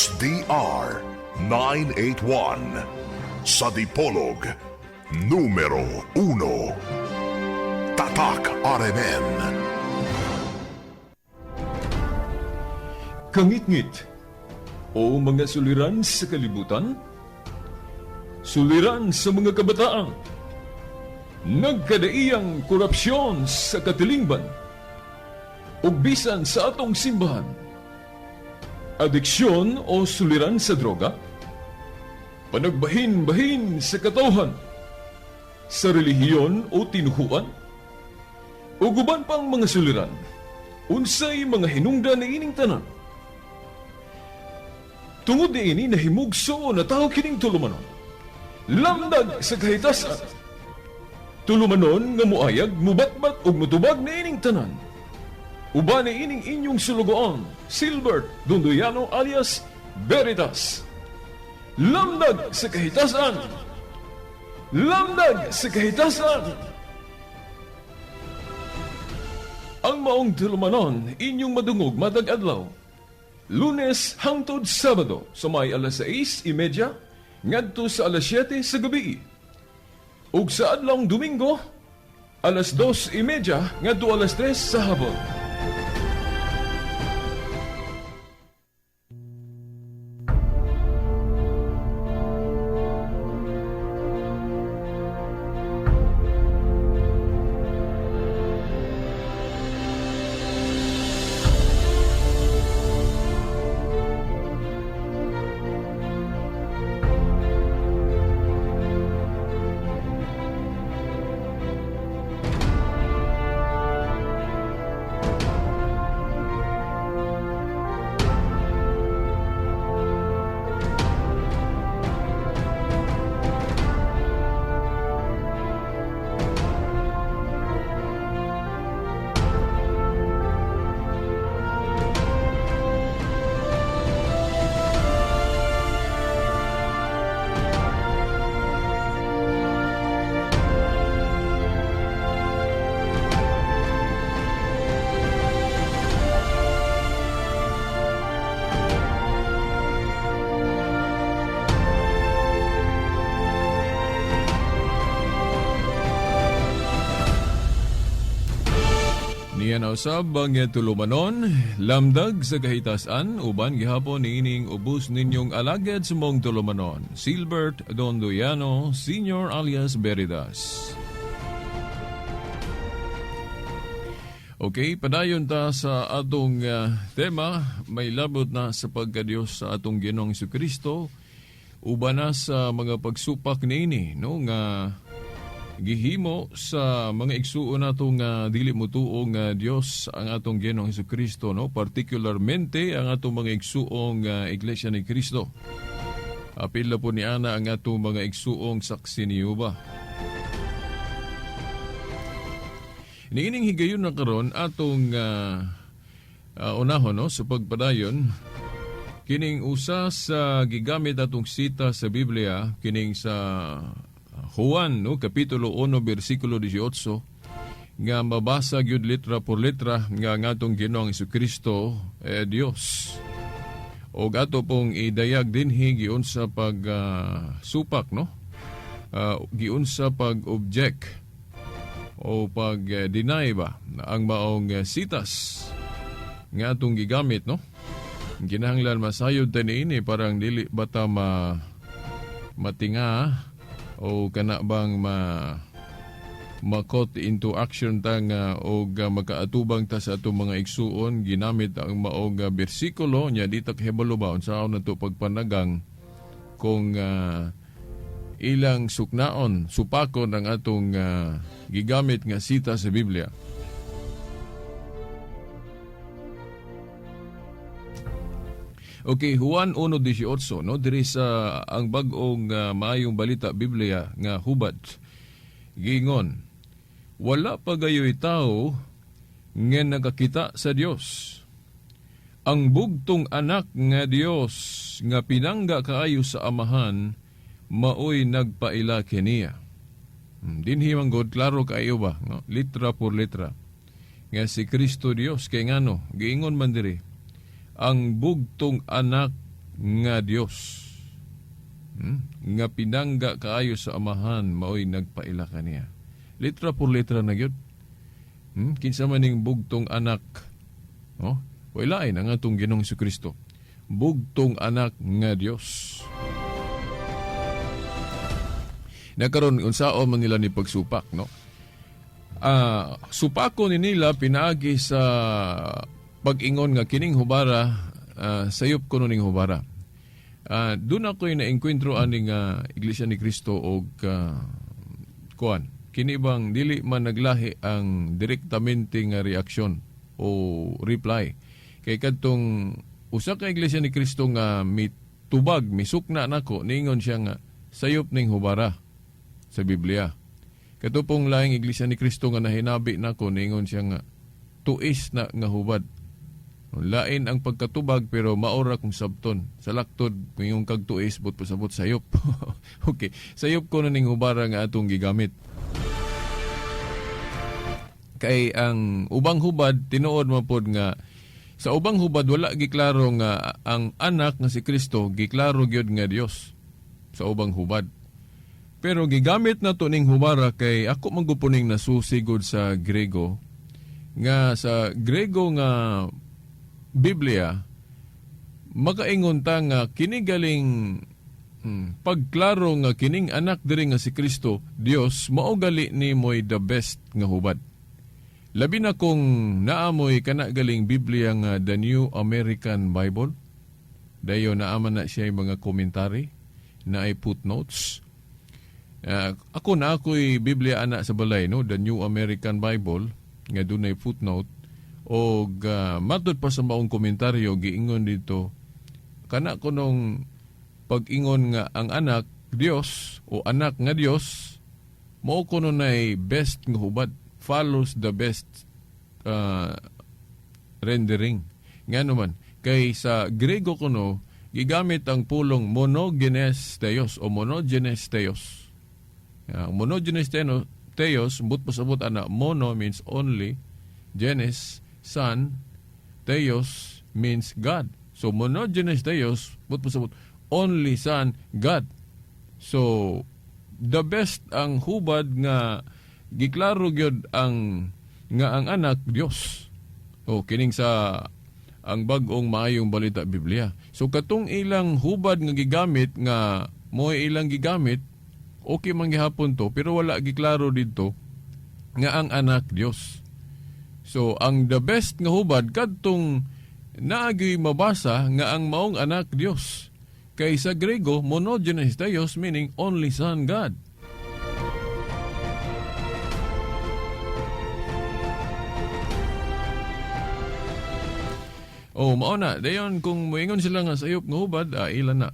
SDR 981. Sa Dipolog, numero 1. Tatak RMN. Kangitngit o mga suliran sa kalibutan, suliran sa mga kabataan, nagkadaiyang korupsyon sa katilingban, ug bisan sa atong simbahan, adiksyon o suliran sa droga, panagbahin-bahin sa katawhan, sa relihiyon o tinuhuan, ug uban pang mga suliran, unsay mga hinungdan niining tanan. Tungod niini nahimugso na tao kining tulumanon. Lamdag sa kahitasan. Tulumanon nga muayag, mubatbat ug mutubag niining tanan. Uban niining inyong sulugoon, Silbert Dondoyano alias Veritas. Lamdag sa kahitasan. Lamdag sa kahitasan. Ang maong tulumanon inyong madungog matag adlaw. Lunes hangtod Sabado sa may alas 6:30 ngadto sa alas 7 sa gabi. Ug sa adlawng Domingo alas 2:30 ngadto alas 3 sa hapon. Niya na usab ang tulumanon, lamdag sa kahitasan, uban gihapon niining ubos ninyong alagad sa mong tulumanon, Silbert Dondoyano, Senior alias Veritas. Okay, padayon ta sa atong tema, may labot na sa pagkadiyos sa atong Ginoong Kristo, uban na sa mga pagsupak niini, no, nga gihimo sa mga igsuon nato nga dili motuo nga Dios ang atong Ginoong Hesukristo, no, particularmente ang atong mga igsuong Iglesia ni Cristo. Apil na po ni ana ang atong mga igsuong saksi ni Jehova. Niining higayon na karon atong unahon, no, sa pagpadayon kining usa sa gigamit atong sita sa Biblia kining sa Juan, no, kapitulo 1 bersikulo 18 nga mabasa gyud letra por letra nga ang atong Ginoong Hesukristo Dios. Og ato pong idayag dinhi giunsa pag supak, no? Giunsa pag object o pag deny ba ang maong sitas nga atong gigamit, no? Ginahanglan masayod ta niini parang dili bata matinga o kana bang ma-caught into action ta nga og makaatubang ta sa atong mga igsuon ginamit ang maong bersikulo nya di ta kahibalo ba unsaon nato pagpanagang kung ilang suknaon supakon ang atong gigamit nga sita sa Biblia. Okay, Juan 1:18, no, diri sa ang bag-ong maayong balita Biblia nga hubad. Giingon, wala pa gayoy tao nga nakakita sa Dios. Ang bugtong anak nga Dios nga pinangga kaayo sa Amahan maoy nagpaila kaniya. Dinhi man god klaro kaayo ba, no? Litra por letra. Nga si Kristo Dios kay ngano giingon man diri ang bugtong anak nga Dios. Nga pinangga kaayo sa Amahan maoy nagpaila kaniya. Litra por litra na gyud. Kinsa man ning bugtong anak, no? Wala ay ang atong Ginoong Kristo. Bugtong anak nga Dios. Nakaron unsaon man nila ni pagsupak, no? Supako ni nila pinaagi sa pag-ingon nga kining hubara, sayop kuno ning hubara. Doon ako'y naengkwentro aning Iglesia ni Cristo og kuan. Kini bang dili man naglahi ang direktamente nga reaksyon o reply. Kay kadtong usa ka Iglesia ni Cristo nga mitubag, misukna nako, niingon siya nga sayop ning hubara sa Biblia. Katupong laing Iglesia ni Cristo nga nahinabi nako, niingon siya nga tuis na nga hubad. Lain ang pagkatubag pero maora kung sabton. Sa laktod, kung kag tuis, but pasabot sayop. Okay, sayop ko na ning hubara nga atong gigamit. Kay ang ubang hubad, tinuod man pod nga sa ubang hubad wala giklaro nga ang anak nga si Kristo giklaro gyud nga Dios sa ubang hubad. Pero gigamit na to ning hubara kay ako man gud po ning nasusigod sa Grego nga sa Grego nga Biblia makaingon ta nga kini galing pagklaro nga kining anak diri nga si Kristo Dios mao gali ni mo'y the best nga hubad. Labi na kung naamoy kana galing Biblia nga The New American Bible, dayon naaman na siya mga komentary na ay footnotes. Ako na ako'y Biblia ana sa balay, no, The New American Bible nga dunay footnote og matud pa sa maong komentaryo giingon dito kana kunong pag-ingon nga ang anak Dios o anak nga Dios mao kuno nay best nga hubad, follows the best rendering. Nga naman, kay sa Grego kuno, gigamit ang pulong monogenes theos o monogenes theos. Monogenes theos, but pasabot ana, mono means only, genes, son, theos means God. So monogenes theos, but pasabot, only son, God. So, the best ang hubad nga giklaro gyud ang nga ang anak Dios. O kining sa ang bag-ong maayong balita Biblia. So katong ilang hubad nga gigamit nga mo ilang gigamit, okay man gihapon to, pero wala giklaro didto nga ang anak Dios. So ang the best nga hubad kadtong naagi mabasa nga ang maong anak Dios. Kay sa Grego, monogenes theos meaning only son God. Oh, mao na. Dayon kung moingon sila nga sayop nga hubad, ilan na.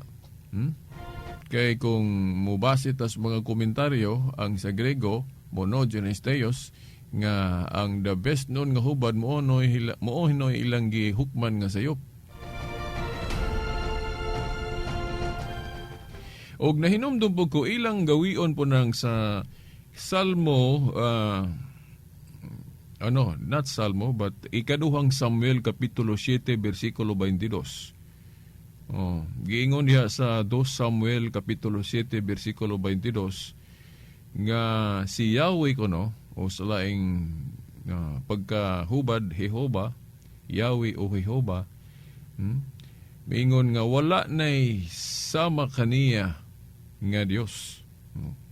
Kay kung mubase tas mga komentaryo ang sa Grego, monogenes theos, nga ang the best known nga hubad mao noy ilang gihukman nga sayop. Og nahinumdum po ko ilang gawion po nang sa Salmo, not Salmo, but ikaduhang Samuel Kapitulo 7, versikulo 22. Oh, giingon diha sa 2 Samuel Kapitulo 7, versikulo 22, nga si Yahweh kuno, o sa laing pagkahubad, Jehova, Yahweh o Jehova, miingon nga wala nay sama kaniya nga Dios.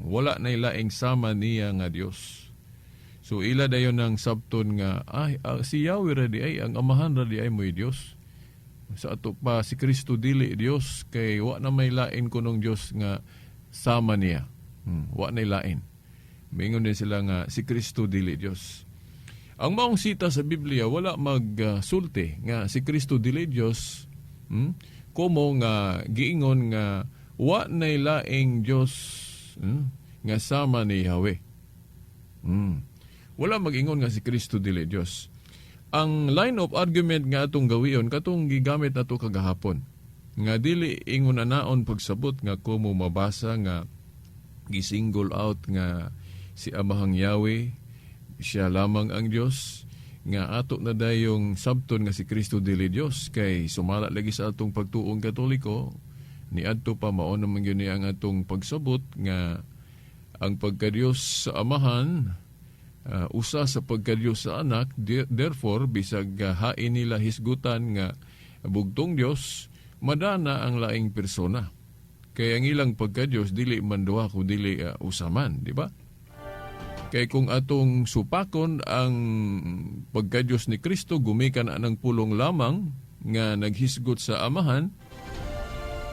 Wala nay laing sama niya nga Dios. So ila dayon ang sabton nga ay si Yahweh ra di ay ang amahan ra di ay mo'y Dios. Sa ato pa si Kristo dili Dios kay wa na may lain kunong Dios nga sama niya. Wa nay lain. Mingon din sila nga si Kristo dili Dios. Ang maong sita sa Biblia wala magsulti nga si Kristo dili Dios, como nga giingon nga wa nay laing Dios nga sama ni Yahweh. Wala mag-ingon nga si Kristo dili Dios. Ang line of argument nga atong gawion katong gigamit nato kagahapon nga dili ingon anaon pagsabot nga kumo mabasa nga gisingle out nga si Amahang Yahweh siya lamang ang Dios, Nga ato na dayong sabton nga si Kristo dili Dios kay sumala lagi sa atong pagtuong Katoliko niadto pa mao naman gyud ni ang atong pagsabot nga ang pagkadiyos sa Amahan usa sa pagkadiyos sa Anak, therefore bisag hain nila hisgutan nga bugtong Dios, madana ang laing persona. Kay ang ilang pagkadiyos dili man duha kun dili usa man, di ba? Kay kung atong supakon ang pagkadiyos ni Kristo gumikan anang pulong lamang nga naghisgot sa Amahan,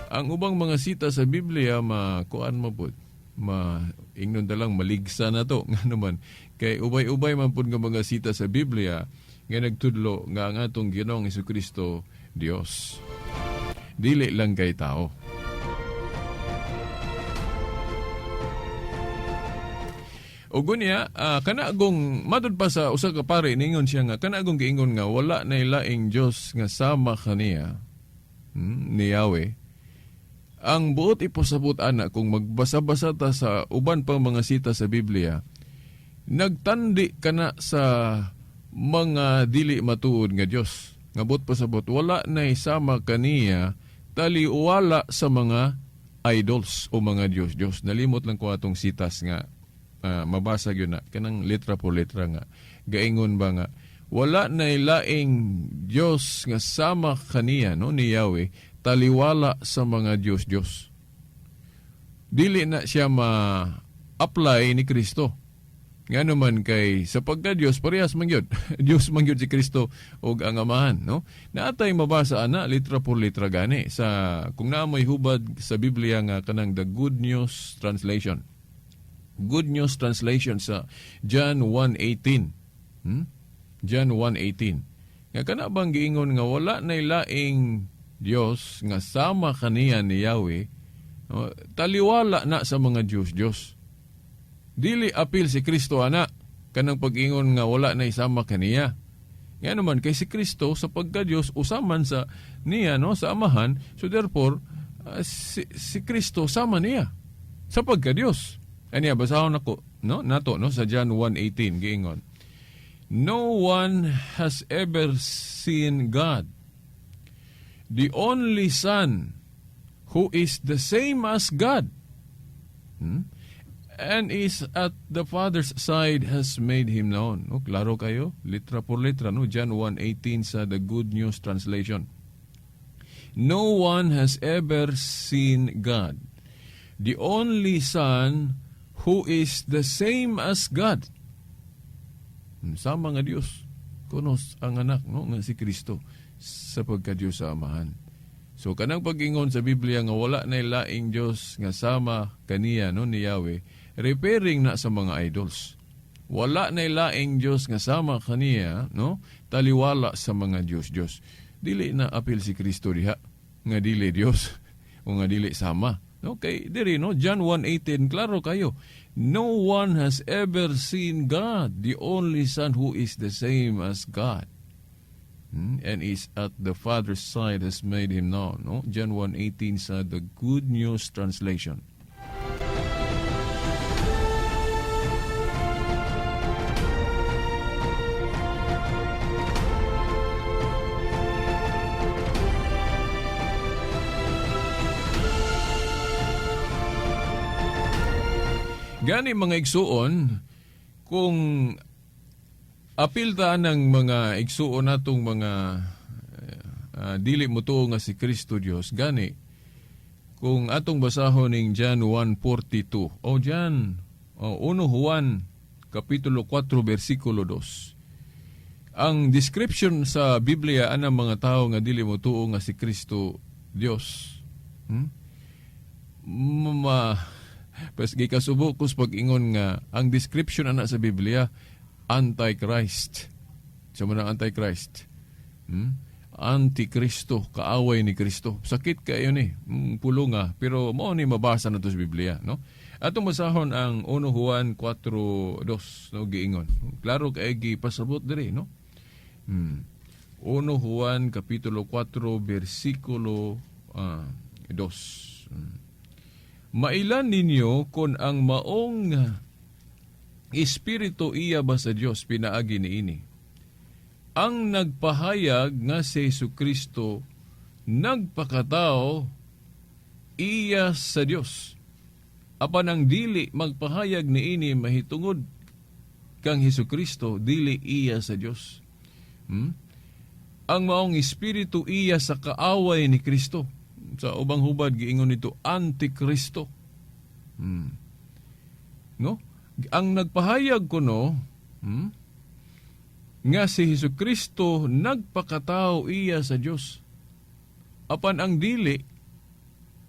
ang ubang mga sita sa Biblia makuan mapud, ma ingnon dalang maligsa na to. Nga naman kay ubay-ubay man pud nga mga sita sa Biblia nga nagtudlo nga ang atong Ginoong Hesukristo Dios, dili lang kay tao. Ug unya, kana agong matud pa sa usa ka pare, ningon siya nga kana agong giingon nga wala na laing Dios nga sama kaniya, ni Yahweh. Ang buot ipasabot ana, kung magbasa-basa ta sa uban pang mga sita sa Biblia, nagtandi kana sa mga dili matuod nga Dios. Nga buot pasabot wala na sama kaniya, taliwala sa mga idols o mga Dios-Dios. Nalimot lang ko atong sitas nga mabasa gyud na kanang letra por letra nga gaingon ba nga wala na laing Dios nga sama kaniya, no, ni Yahweh, taliwala sa mga Dios-Dios. Dili na siya ma-apply ni Kristo. Nga naman kay sa pagka-Dios parehas man gyud. Dios man gyud si Kristo ug ang Amahan, no? Naatay mabasa ana litra por litra gani sa kung naa mo'y hubad sa Biblia nga kanang The Good News Translation. Good News Translation sa John 1:18. John 1:18. Nga kana bang giingon nga wala nay laing Dios nga sama kaniya ni Yahweh, no, taliwala na sa mga Dios-Dios. Dili apil si Kristo ana kanang pag-ingon nga wala na isama kaniya. Nga naman kay si Kristo sa pagka-Dios usaman sa niya, no, sa Amahan, so therefore si Kristo sama niya sa pagka-Dios. Aniya basahon nako, no, nato, no, sa John 1:18 giingon. No one has ever seen God. The only Son who is the same as God, and is at the Father's side has made him known. No, klaro kayo, litra por letra, no? John 1:18 sa The Good News Translation. No one has ever seen God. The only Son who is the same as God. Sama nga Dios kuno ang anak, no, nga si Kristo sa pagka-Dios sa Amahan. So kanang pag-ingon sa Biblia nga wala na laing Dios nga sama kaniya, no, ni Yahweh, referring na sa mga idols. Wala na laing Dios nga sama kaniya, no, taliwala sa mga Dios-Dios. Dili na apil si Kristo diha nga dili Dios o nga dili sama. Okay, diri, no, John 1:18, klaro kayo. No one has ever seen God, the only Son who is the same as God, and is at the Father's side has made him known. No? John 1:18 sa The Good News Translation. Gani mga igsuon, kung apil ta ng mga igsuon natong mga dili mo tuo nga si Kristo Dios, gani kung atong basahon ning John 1:42 o John o 1 Juan kapitulo 4 bersikulo 2. Ang description sa Biblia anang mga tao nga dili mo tuo nga si Kristo Dios. Ma pas gikasubo ko sa pag-ingon nga ang description ana sa Biblia, Antichrist. Sa man ang Antichrist. Antikristo, kaaway ni Kristo. Sakit kayo ni, pulo nga, pero mao ni mabasa na to sa Biblia, no? Atong basahon ang 1 Juan 4:2, no, giingon. Klaro kay gipasabot diri, no? 1 Juan kapitulo 4 bersikulo 2. Mailan ninyo kon ang maong espiritu iya ba sa Dios pinaagi niini. Ang nagpahayag nga si Jesu-Kristo nagpakatao, iya sa Dios. Apan ang dili magpahayag niini mahitungod kang Hesus-Kristo, dili iya sa Dios. Ang maong espiritu iya sa kaaway ni Kristo. Sa ubang hubad giingon nito Antikristo. No? Ang nagpahayag kuno nga si Hesus-Kristo nagpakatao, iya sa Dios. Apan ang dili,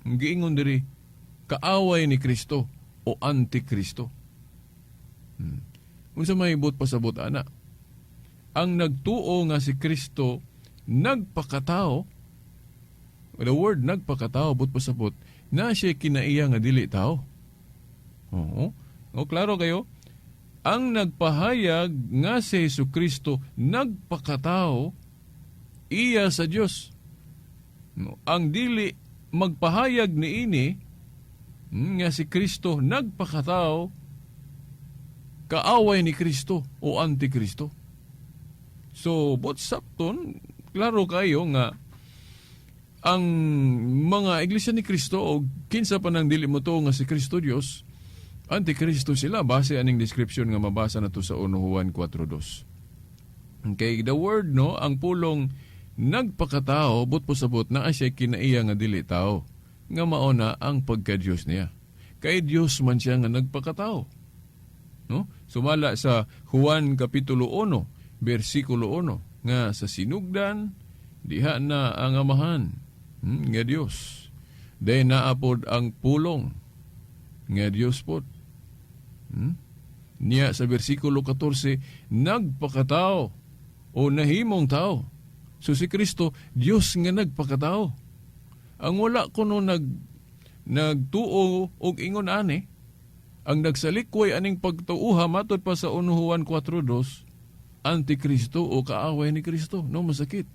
giingon diri, kaaway ni Kristo o Antikristo. Unsa may buot pasabot ana? Ang nagtuo nga si Kristo nagpakatao, the word nagpakatao, buot pasabot, na siya kinaiya nga dili tao. Oo. O, klaro kayo? Ang nagpahayag nga si Jesu-Kristo nagpakatao, iya sa Dios. No, ang dili magpahayag niini nga si Kristo nagpakatao, kaaway ni Kristo o Antikristo. So, buot sabton, klaro kayo nga ang mga Iglesia ni Kristo o kinsa pa nang dili mo to nga si Kristo Dios, Antikristo sila base aning description nga mabasa nato sa 1 Juan 4:2. Okay, the word, no, ang pulong nagpakatao, buot pasabot naa siya kinaiya nga dili tao, nga mauna ang pagka-Diyos niya. Kay Diyos man siya nga nagpakatao. No? Sumala sa Juan Kapitulo 1, versikulo 1, nga sa sinugdan, diha na ang Amahan, nga Diyos. Day naapod ang pulong, nga Diyos pod. Niya sa versikulo 14, nagpakatao o nahimong tao. So si Kristo, Diyos nga nagpakatao. Ang wala kuno nagtuo og ingon ani, ang nagsalikway aning pagtuuha matod pa sa 1 Juan 4:2, Antikristo o kaaway ni Kristo. No, masakit.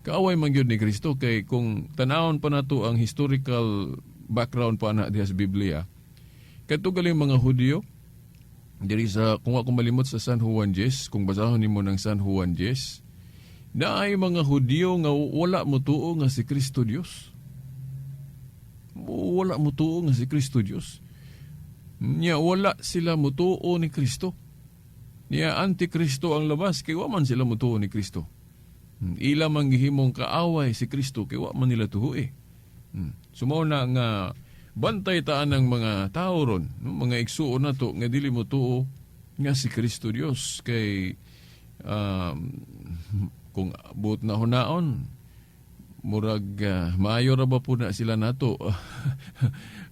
Kaaway man gyud ni Kristo kay kung tanawon pa nato ang historical background pa na diha sa Biblia. Kadto galing mga Hudyo diri sa, kung ako malimot, sa San Juan 10, kung basahon nimo ng San Juan 10, naay mga Hudyo nga wala motuo nga si Kristo Dios. Wala motuo nga si Kristo Dios. Nya wala sila motuo ni Kristo. Niya Antikristo ang labas kay wa man sila motuo ni Kristo. Ila man gihimong kaaway si Kristo kay wa man nila tuoi. So mao na nga bantay taan ng mga tao ron, no? Mga igsuon nato nga dili motuo nga si Kristo Dios kay kung buot na hunaon, murag maayo ra ba po na sila nato?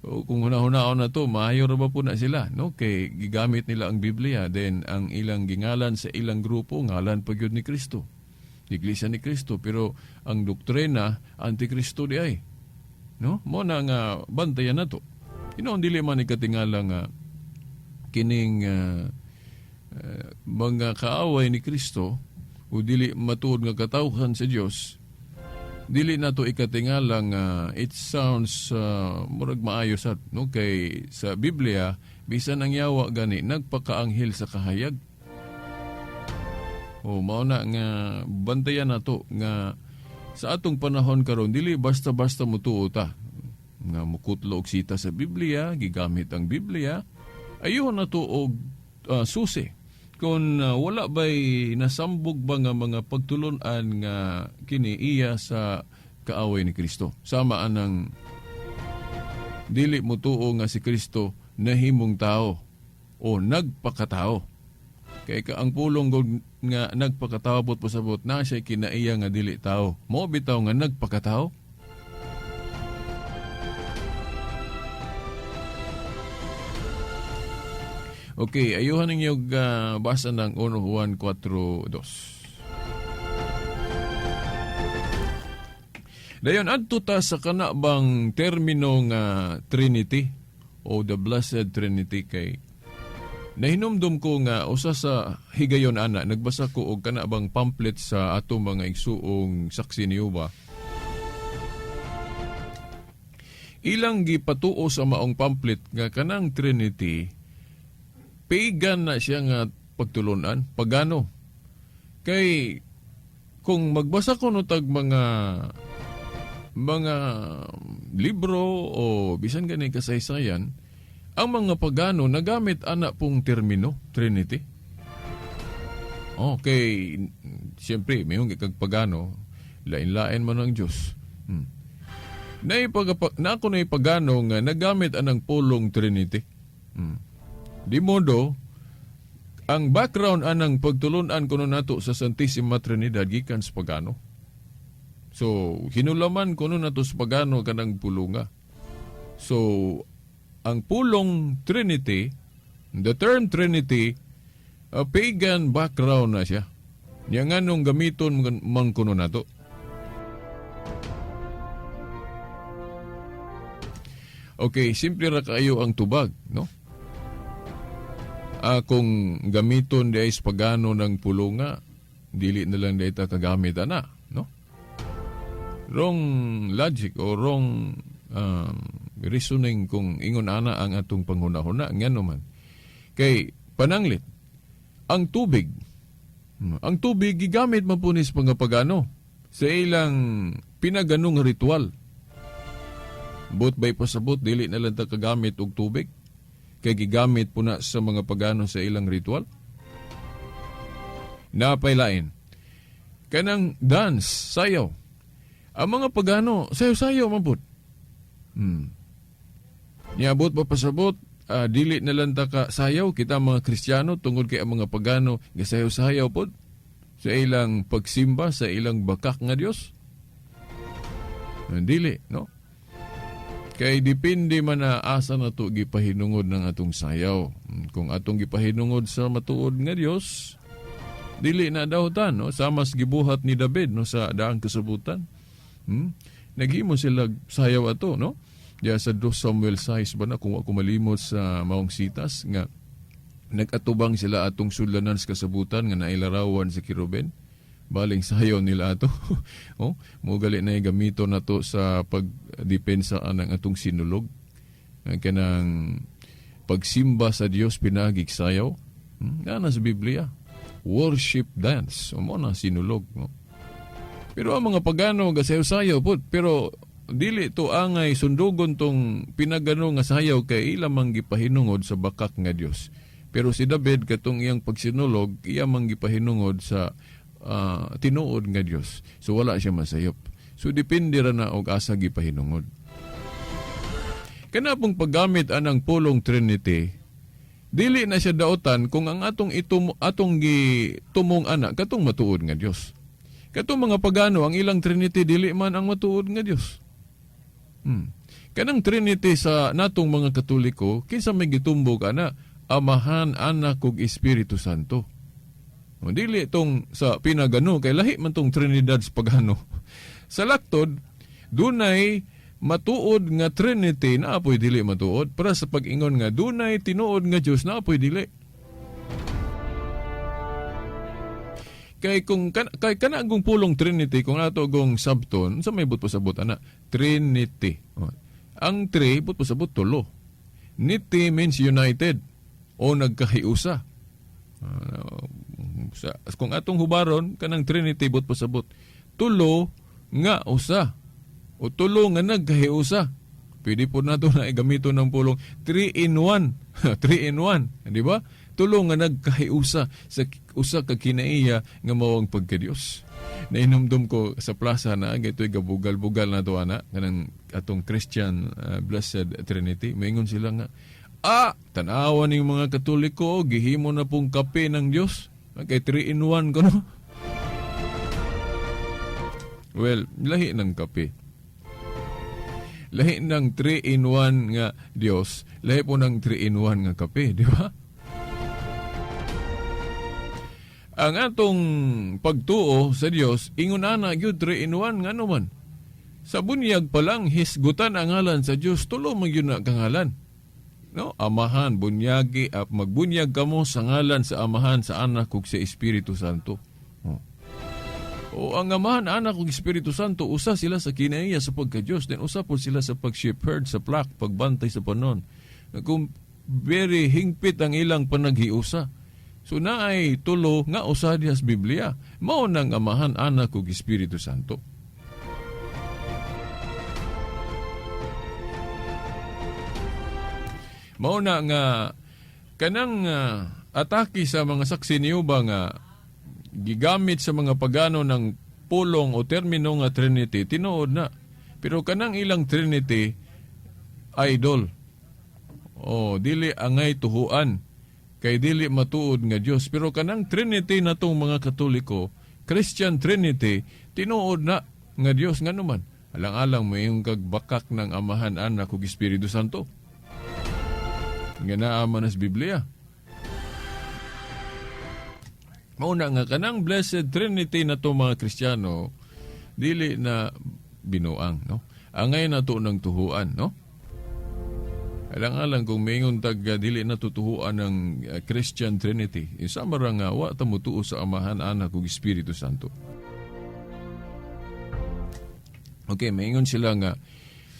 O kung hunahunaon na to, maayo ra ba po na sila, no? Kay gigamit nila ang Biblia, then ang ilang gingalan sa ilang grupo, ngalan pa gyud ni Kristo, Iglesia ni Kristo, pero ang doktrina Antikristo di ay, no? Mo na nga bantayan nato. Inoon dili man ikatingala nga kining mga kaaway ni Kristo o dili matuod nga katawhan sa Dios, dili nato ikatingala nga it sounds murag maayo sa, no? Kay sa Biblia, bisan ang yawa gani nagpakaanghel sa kahayag. O mao na nga bantayan nato nga sa atong panahon karon dili basta-basta mutuo ta nga mukutlo og sita sa Biblia, gigamit ang Biblia. Ayun na to og susi kung wala ba'y nasambog ba nga mga pagtulunan nga kini iya sa kaaway ni Kristo. Sama anang dili mutuo nga si Kristo nahimong tao o nagpakatao. Kay ka ang pulong gud nga nagpakatao, buot pasabot na siya kinaiya nga dili tao. Mo bitaw nga nagpakatao. Okay, ayuhan ninyo basa ng 1 Juan 4:2. Dayon adto ta sa kana bang termino nga Trinity o the Blessed Trinity, kay nahinumdum ko nga usa sa higayon ana nagbasa ko og kana bang pamphlet sa atong mga igsuong Saksi ni Jehova. Ilang gipatuo sa maong pamphlet nga kanang Trinity pagan na siya nga pagtulunan, pagano. Kay kung magbasa ko no tag mga libro o bisan gani kasaysayan, ang mga pagano nagamit ana pong termino Trinity. Okay, siyempre may kag pagano, lain-lain man ang Dios. Na ako na pagano nga nagamit anang pulong Trinity. Di modo ang background anang pagtulunan kuno nato sa Santissima Trinidad gikan sa pagano. So, hinulaman kuno nato sa pagano kanang pulunga. So, ang pulong Trinity, the term Trinity, a pagan background na siya. Nya nganong gamiton man kuno nato. Okay, simple ra kayo ang tubag, no? Kung gamiton di ay sa pagano ng pulunga, dili na lang di ta kagamit ana, no? Wrong logic o wrong reasoning kung ingon ana ang atong panghunahuna, ngano man. Kay pananglit, ang tubig gigamit man po ni sa mga pagano sa ilang pinaganong ritual. But by pasabot, dili na lang ta kagamit og tubig. Kay gigamit po na sa mga pagano sa ilang ritual. Napailain. Kanang dance, sayaw. Ang mga pagano, sayaw-sayaw man po. Niabot pa pasabot, dili na lang ta ka sayaw kita mga Kristiyano tungod kay ang mga pagano gasayaw-sayaw pod sa ilang pagsimba sa ilang bakak nga Dios. Dili, no? Kay depende man na asa na to gipahinungod ng atong sayaw. Kung atong gipahinungod sa matuod nga Dios, dili na dahutan, no? Sama sa gibuhat ni David, no, sa daang kasabutan. Naghimo sila sayaw ato, no? Diya sa 2 Samuel 6 ba na, kung ako malimot sa maong sitas nga nag-atubang sila atong sudlanan sa kasabutan nga nailarawan sa Kiruben. Baling sayaw nila ato. Oh, mo gali na gamito na to sa pagdepensa anang atong sinulog. Kanang pagsimba sa Dios pinaagig sayaw. Nga na sa Biblia. Worship dance. O mo na sinulog. No? Pero ang mga pagano gasayaw-sayaw po. Pero dili to angay sundugon tong pinagano nga sayaw kay ila mang gipahinungod sa bakak nga Dios. Pero si David katong iyang pagsinulog, iya mang gipahinungod sa tinuod nga Dios. So wala siya masayop. So depende ra na og asa gipahinungod. Kana pong paggamit anang pulong Trinity, dili na siya daotan kung ang atong atong gitumong ana katong matuod nga Dios. Katong mga pagano ang ilang Trinity dili man ang matuod nga Dios. Kanang Trinity sa natong mga Katoliko, kinsa may gitumbok ana? Amahan, Anak ug Espiritu Santo. O, dili itong sa pinagano kay lahi man tong Trinidad sa pagano. Sa laktod, dunay matuod nga Trinity na apoy dili matuod. Para sa pag-ingon nga dunay tinuod nga Dios na apoy dili. Kay kung kay kana gong pulong Trinity kung ato gong sabton sa may but pasabot ana Trinity. O, ang tri but pasabot tulo. Niti means united o nagkahiusa. Kung atong hubaron kanang Trinity but pasabot tulo nga usa o tulo nga nagkahiusa. Pwede po nato na gamiton ng pulong 3 in 1. 3 in 1, di ba? Tulo nga nagkahiusa sa usa ka kinaiya nga mao ang pagka-Dios. Nainumdum ko sa plaza na gaytoy gabugal-bugal na to ana kanang atong Christian Blessed Trinity. Maingon sila nga tanawa ning mga Katoliko, gihimo na pong kape ng Dios. Kay 3 in 1 ko, no? Well, lahi ng kape. Lahi ng 3 in 1 nga Dios, lahi po ng 3 in 1 nga kape, di ba? Ang atong pagtuo sa Dios, ingon ana gyud 3 in 1 nga man. Sa bunyag pa lang hisgutan ang ngalan sa Dios, tulo man gyud na kangalan. No, Amahan, bunyagi, magbunyag kamo sa ngalan sa Amahan, sa Anak ug sa Espiritu Santo. Oh. O ang Amahan, Anak ug Espiritu Santo, usa sila sa kinaiya sa pagka-Dios, then usa po sila sa pag-shepherd sa flock, pagbantay sa panon. Kung very hingpit ang ilang panaghiusa. So naay tulo nga usa diha sa Biblia. Mao nang Amahan, Anak ug Espiritu Santo. Mao na nga kanang atake sa mga saksi niyo ba nga gigamit sa mga pagano ng pulong o termino nga Trinity, tinuod na. Pero kanang ilang Trinity, idol. O, dili angay tuhuan kay dili matuod nga Dios. Pero kanang Trinity natong mga Katoliko, Christian Trinity, tinuod na nga Dios. Ngano man, alang-alang mo yung kagbakak ng Amahan, Anak ug Espiritu Santo nga naa man sa Biblia. Mao na nga kanang Blessed Trinity na to mga Kristiyano, dili na binuang, no? Angay na to ng tuhuan, no? Alang-alang kung maingon tag dili na tutuhuan ng Christian Trinity, isa mara nga wa ta motuo sa Amahan, Anak ug Espiritu Santo. Okay, maingon sila nga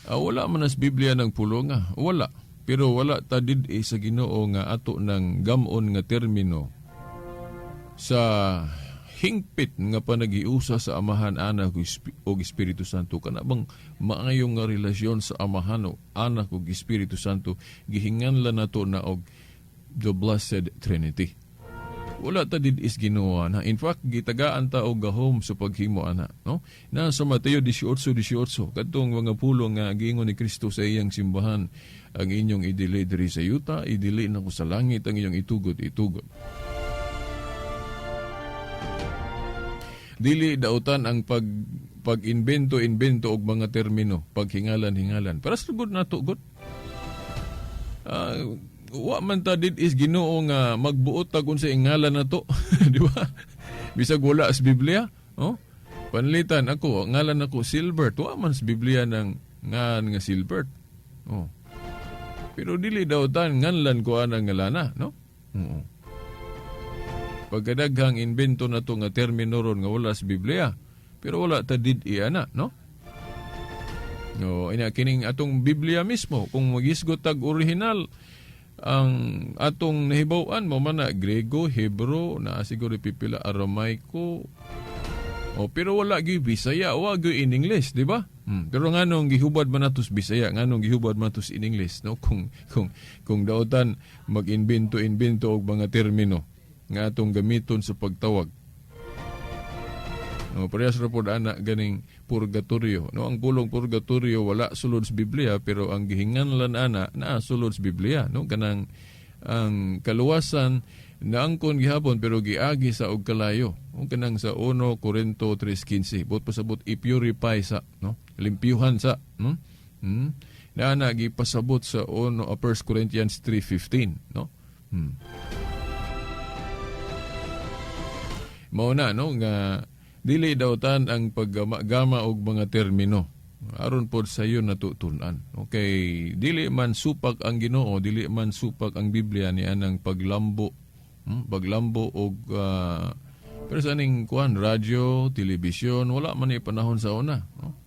wala man as Biblia ng pulo nga. Wala. Pero wala ta did sa Ginoo nga ato ng gamon nga termino sa hingpit nga panaghiusa sa Amahan, Anak ug Espiritu Santo. Kana bang maayo nga relasyon sa Amahan o Anak ug Espiritu Santo, gihinganlan nato na og the Blessed Trinity. Wala ta did is Ginoo na. In fact, gitagaan ta og gahom sa paghimo ana, no? Na sa Mateo 18:18, kadtong mga pulong nga giingon ni Kristo sa iyang simbahan, ang inyong idili diri sa yuta, idili nako sa langit, ang inyong itugot, itugot. Dili dautan ang pag-invento-invento og mga termino, paghingalan-hingalan. Para sa good nato good. Wa man ta did is Ginoo nga magbuot tag unsa ingalan nato, di ba? Bisag wala sa Biblia, oh? Panlitan ako, ngalan ako Silbert, wa man sa Biblia ng ngan nga Silbert. Oh. Pero dili dautan nganlan ko anang ngalana, no? Oo. Pagkadaghang invento na to nga termino ron nga wala sa Biblia, pero wala ta did iana, no? No, ina kining atong Biblia mismo, kung magisgot tag original ang atong nahibaw-an mo man na Grego, Hebro, na siguro pipila Aramaiko. O pero wala gyud Bisaya, wa gyud in English, di ba? Pero nganong gihubad man natos Bisaya, nganong gihubad man natos in English, no? Kung dautan mag-invento-invento og mga termino nga atong gamiton sa pagtawag. No, parehas ra pod ana ganing purgatorio. No, ang pulong purgatorio wala sulod sa Biblia, pero ang gihinganlan ana naa sulod sa Biblia, no? Kanang ang kaluwasan naangkon gihapon pero giagi sa og kalayo. Kung kanang sa 1 Corinto 3:15, bot pasabot i-purify sa, no? Limpyuhan sa, no? Naa na gipasabot sa 1 Corinthians 3:15, no? Mao na, no, nga dili dautan ang paggama-gama og mga termino aron pod sayo natutun-an. Okay, dili man supak ang Ginoo, dili man supak ang Biblia ni anang paglambo, paglambo og pero sa aning kuan radyo, telebisyon, wala man ni panahon sa una, no?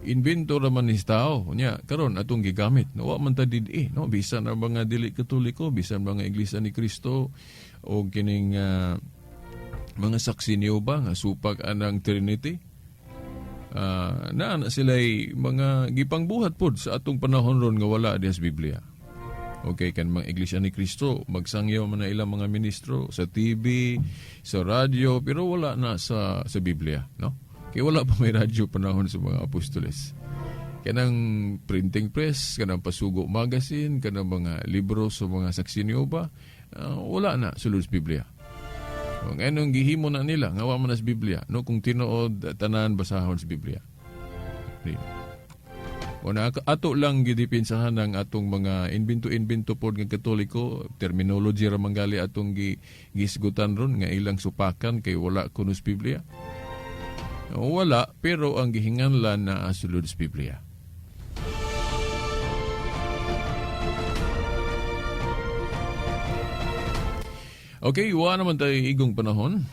Invento ra man ni tao nya karon atong gigamit, no? Wa man ta did-i, no? Bisan ang mga dili Katoliko, bisan mga Iglesia ni Kristo o kining mga saksi niyo ba nga supak anang Trinity? Naa na sila'y mga gipangbuhat pod sa atong panahon ron nga wala diha sa Biblia. Okay, kan mga Iglesia ni Kristo, magsangyaw man na ilang mga ministro sa TV, sa radyo, pero wala na sa Biblia, no? Kaya wala pa may radyo panahon sa mga apostoles. Kanang printing press, kanang Pasugo magazine, kanang mga libro sa mga saksi niyo ba, wala na sulod sa Biblia. Kung anong gihimo na nila, nga wa man na sa Biblia, no? Kung tinuod tanan basahon sa Biblia. Di. O na, ato lang gidipinsahan ang atong mga invento-invento pod nga Katoliko, terminology ra manggali atong gisgutan ron nga ilang supakan kay wala kuno sa Biblia. O, wala, pero ang gihinganlan na sulod sa Biblia. Okay, wa naman tayo igong panahon.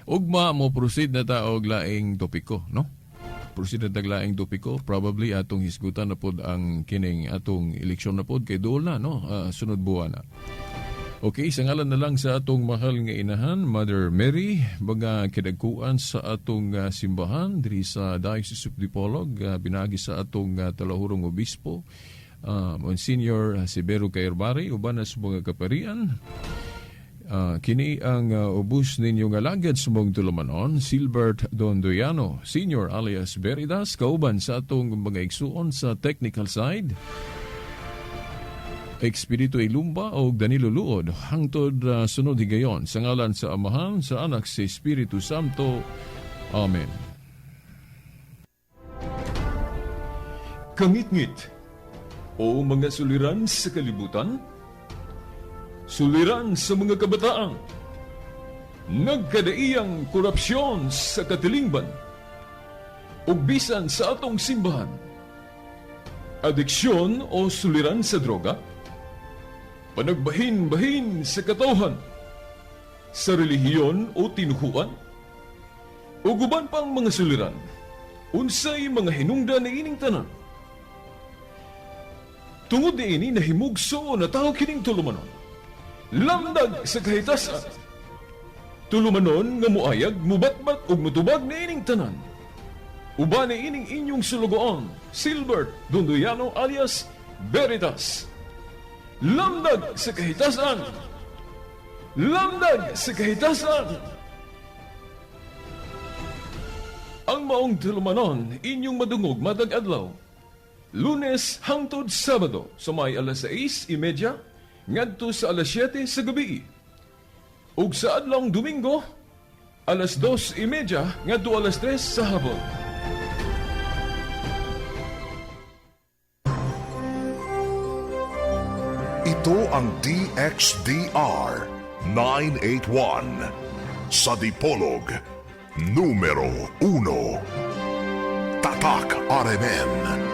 Ugma mo proceed na ta og laing topiko, no? Proceed na tag laing topiko, probably atong hisgutan na pod ang kining atong eleksyon na pod kay duol na, no? Sunod buwan na. Okay, sa ngalan na lang sa atong mahal nga inahan, Mother Mary, mga kidagkuan sa atong simbahan diri sa Diocese of Dipolog, binagi sa atong talahurong obispo, Monsignor Severo Cairbari, uban na sa mga kaparian. Kini ang ubos ninyo nga alagad sa maong tulumanon, Silbert Dondoyano, Senior alias Veritas, kauban sa atong mga igsuon sa technical side, Expedito Ilumba o Danilo Luod, hangtod sunod higayon, sa ngalan sa Amahan, sa Anak, sa Espiritu Santo. Amen. Kangitngit o mga suliran sa kalibutan, suliran sa mga kabataan, nagkadaiyang korupsyon sa katilingban, ug bisan sa atong simbahan, adiksyon o suliran sa droga, panagbahin-bahin sa katawhan, sa relihiyon o tinuhuan, ug uban pang mga suliran, unsay mga hinungdan ni ining tanan. Tungod niini nahimugso na tao kining tulumanon. Lamdag sa Kahitasan. Tulumanon nga muayag, mubatbat ug mutubag niining tanan. Uban ni ining inyong sulugoon, Silbert Dondoyano alias Veritas. Lamdag sa Kahitasan. Lamdag sa Kahitasan. Ang maong tulumanon inyong madungog matag adlaw. Lunes hangtod Sabado sa may alas 6:30 ngadto sa alas 7 sa gabi. Ug sa adlawng Domingo alas 2:30 ngadto alas 3 sa hapon. Ito ang DXDR 981 sa Dipolog, numero 1. Tatak RMN.